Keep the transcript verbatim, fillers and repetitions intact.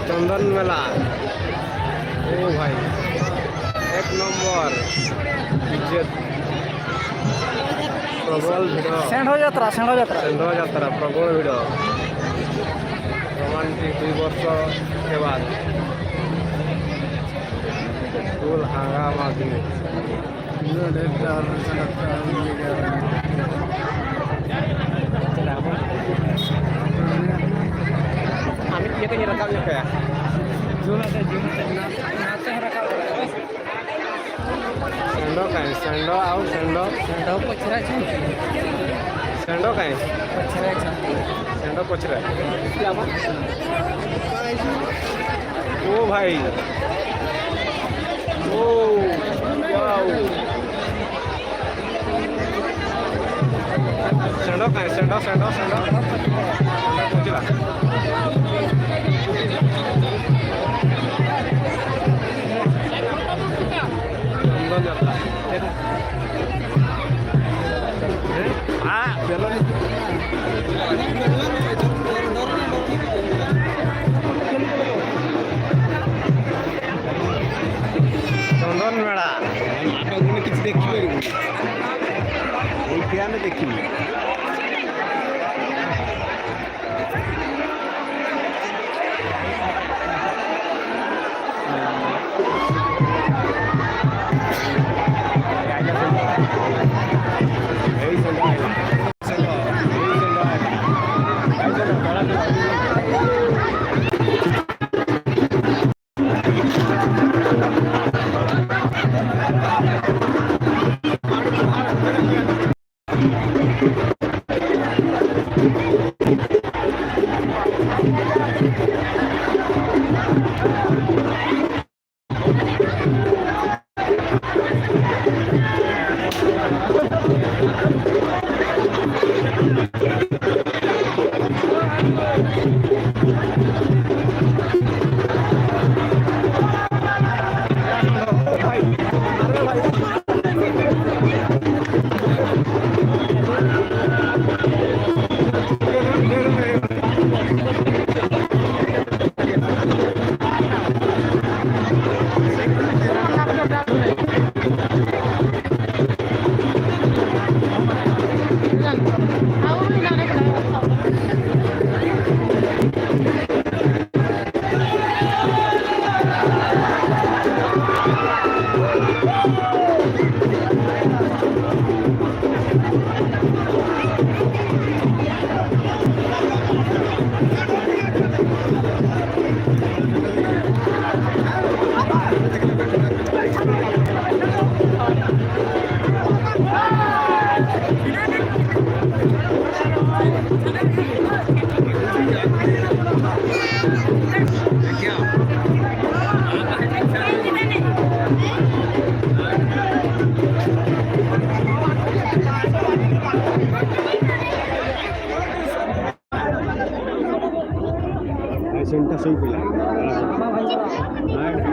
ᱪᱚᱱᱫᱚᱱ ᱢᱮᱞᱟ, ᱳ ᱵᱷᱟᱭ, ᱮᱠ ᱱᱚᱢᱵᱚᱨ, ᱤᱡᱽᱡᱚᱛ, ᱯᱨᱚᱵᱚᱞ ᱵᱷᱤᱲ᱾ ᱥᱮᱸᱰᱷᱚ ᱡᱟᱛᱨᱟ, ᱥᱮᱸᱰᱷᱚ ᱡᱟᱛᱨᱟ᱾ ᱥᱮᱸᱰᱷᱚ ᱡᱟᱛᱨᱟ, ᱯᱨᱚᱵᱚᱞ ᱵᱷᱤᱲ᱾ ᱨᱳᱢᱟᱱᱴᱤᱠ ᱫᱩᱭ ᱵᱚᱨᱥᱚ ᱠᱮ ᱵᱟᱫ᱾ ᱯᱷᱩᱞ ᱦᱟᱝᱜᱟᱢᱟ ᱫᱤᱱ᱾ ᱩᱱᱟᱹᱜ ᱰᱷᱮᱨ ᱰᱟᱦᱟᱨ ᱨᱮ ᱥᱮᱱᱚᱜ ᱠᱟᱱᱟ, ᱩᱱᱤ ᱜᱮ ᱟᱨ ᱟᱢᱤᱡ ᱤᱭᱟᱹ ᱠᱚᱧ ᱨᱟᱠᱟᱵ ᱧᱚᱜ ᱠᱟᱭᱟ᱾ ᱡᱳᱨ ᱟᱛᱮ, ᱡᱳᱨ ᱟᱛᱮ, ᱱᱟᱛᱮ, ᱱᱟᱛᱮ ᱦᱚᱸ ᱨᱟᱠᱟᱵ ᱫᱟᱲᱮᱭᱟᱜᱼᱟ᱾ ᱥᱮᱱᱰᱚ ᱠᱟᱭ, ᱥᱮᱱᱰᱚ ᱟᱣ ᱥᱮᱱᱰᱚ᱾ ᱥᱮᱱᱰᱚ ᱯᱚᱪᱷᱨᱟ ᱪᱷᱩ᱾ ᱥᱮᱱᱰᱚ ᱠᱟᱭ᱾ ᱯᱚᱪᱷᱨᱟ ᱪᱷᱩ᱾ ᱥᱮᱱᱰᱚ ᱯᱚᱪᱷᱨᱟ᱾ ᱳ ᱵᱷᱟᱭ᱾ ᱳ, ᱣᱟᱣ᱾ ᱥᱮᱱᱰᱚ ᱠᱟᱭ, ᱥᱮᱱᱰᱚ, ᱥᱮᱱᱰᱚ, ᱥᱮᱱᱰᱚ᱾ ᱥᱮᱱᱰᱚ ᱯᱚᱪᱷᱨᱟ᱾ ᱪᱚᱱᱫᱚᱱ ᱡᱟᱛᱨᱟ᱾ চন্দন মেলা। নাটকগুলো কিছু দেখি পারি। এই ফ্যানে দেখি।